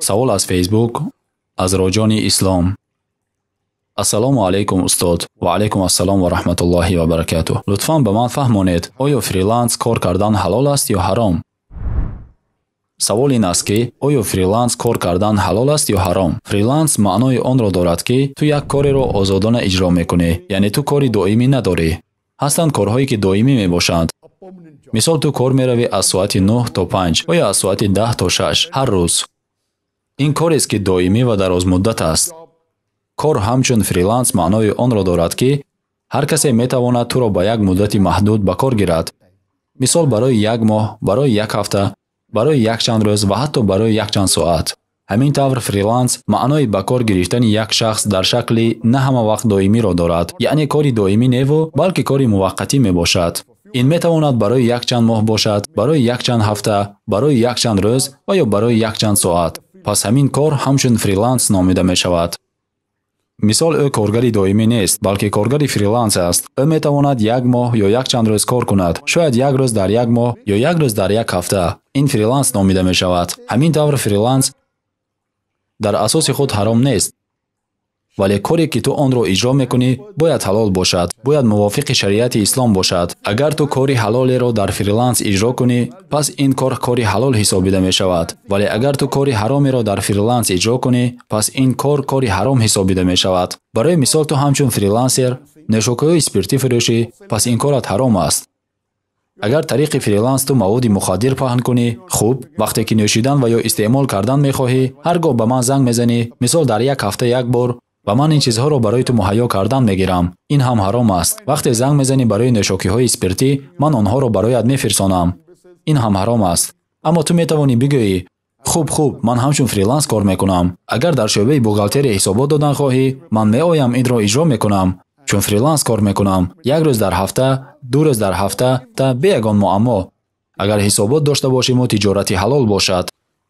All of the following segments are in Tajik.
Савол аз Фейсбук аз Роҷони Ислом. Ассалому алайкум, устод. Ва алайкум ассалом ва раҳматуллоҳи ва баракатуҳ. Лутфан ба ман фаҳмонед, оё фриланс кор кардан ҳалол аст ё ҳаром? Савол ин аст, ки оё фриланс кор кардан ҳалол аст ё ҳаром? Фриланс маънои онро дорад, ки ту як кореро озодона иҷро мекунӣ, яъне ту кори доимӣ надорӣ. Ҳастанд корҳое, ки доимӣ мебошанд. Мисол, ту кор меравӣ аз соати 9 то 5 ва ё аз соати 10 то 6 ҳар рӯз. Ин корест, ки доимӣ ва дарозмуддат аст. Кор ҳамчун фриланс маънои онро дорад, ки ҳар касе метавонад туро ба як муддати маҳдуд ба кор гирад. Мисол, барои як моҳ, барои як ҳафта, барои якчанд рӯз ва ҳатто барои якчанд соат. Ҳамин тавр фриланс маънои ба кор гирифтани як шахс дар шакли на ҳама вақт доимиро дорад, яъне кори доимӣ неву, балки кори муваққатӣ мебошад. Ин метавонад барои якчанд моҳ бошад, барои якчанд ҳафта, барои якчанд рӯз ва ё барои якчанд соат. Пас ҳамин кор ҳамчун фриланс номида мешавад. Мисол, ӯ коргари доимӣ нест, балки коргари фриланс аст. Ӯ метавонад як моҳ ё якчанд рӯз кор кунад, шояд як рӯз дар як моҳ ё як рӯз дар як ҳафта. Ин фриланс номида мешавад. Ҳамин тавр фриланс дар асоси худ ҳаром нест, вале коре, ки ту онро иҷро мекунӣ, бояд ҳалол бошад, бояд мувофиқи шариати ислом бошад. Агар ту кори ҳалолеро дар фриланс иҷро кунӣ, пас ин кор кори ҳалол ҳисобида мешавад. Вале агар ту кори ҳаромеро дар фриланс иҷро кунӣ, пас ин кор кори ҳаром ҳисобида мешавад. Барои мисол, ту ҳамчун фрилансер нӯшокиҳои спиртӣ фурӯшӣ, пас ин корат ҳаром аст. Агар тариқи фриланс ту маводи мухаддир паҳн кунӣ, хуб, вақте ки нӯшидан ва ё истеъмол кардан мехоҳӣ, ҳар гоҳ ба ман занг мезанӣ, мисол дар як ҳафта як бор, ва ман ин чизҳоро барои ту муҳайё кардан мегирам. Ин ҳам ҳаром аст. Вақте занг мезанӣ барои нӯшокиҳои спиртӣ, ман онҳоро бароят мефирсонам. Ин ҳам ҳаром аст. Аммо ту метавонӣ бигӯӣ: хуб, хуб, ман ҳамчун фриланс кор мекунам. Агар дар шӯъбаи бухгалтерия ҳисобот додан хоҳӣ, ман меоям, инро иҷро мекунам. Чун фриланс кор мекунам, як рӯз дар ҳафта, 2 рӯз дар ҳафта, та бе ягон муаммо. Агар ҳисобот дошта бошиму тиҷорати ҳалол бошад.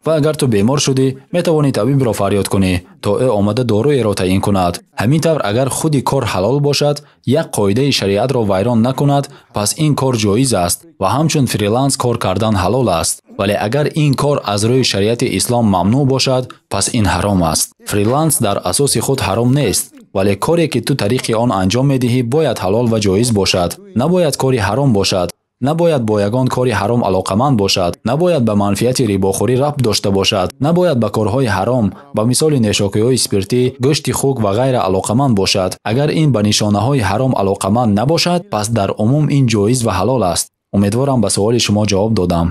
Ва агар ту бемор шудӣ, метавонӣ табибро фарёд кунӣ, то ӯ омада доруеро таъин кунад. Ҳамин тавр, агар худи кор ҳалол бошад, як қоидаи шариатро вайрон накунад, пас ин кор ҷоиз аст ва ҳамчун фриланс кор кардан ҳалол аст. Вале агар ин кор аз рӯи шариати ислом мамнӯъ бошад, пас ин ҳаром аст. Фриланс дар асоси худ ҳаром нест, вале коре, ки ту тариқи он анҷом медиҳӣ, бояд ҳалол ва ҷоиз бошад. Набояд кори ҳаром бошад. Набояд бо ягон кори ҳаром алоқаманд бошад. Набояд ба манфиати рибохӯрӣ рабт дошта бошад. Набояд ба корҳои ҳаром, ба мисоли нӯшокиҳои спиртӣ, гӯшти хук ва ғайра алоқаманд бошад. Агар ин ба нишонаҳои ҳаром алоқаманд набошад, пас дар умум ин ҷоиз ва ҳалол аст. Умедворам, ба суоли шумо ҷавоб додам.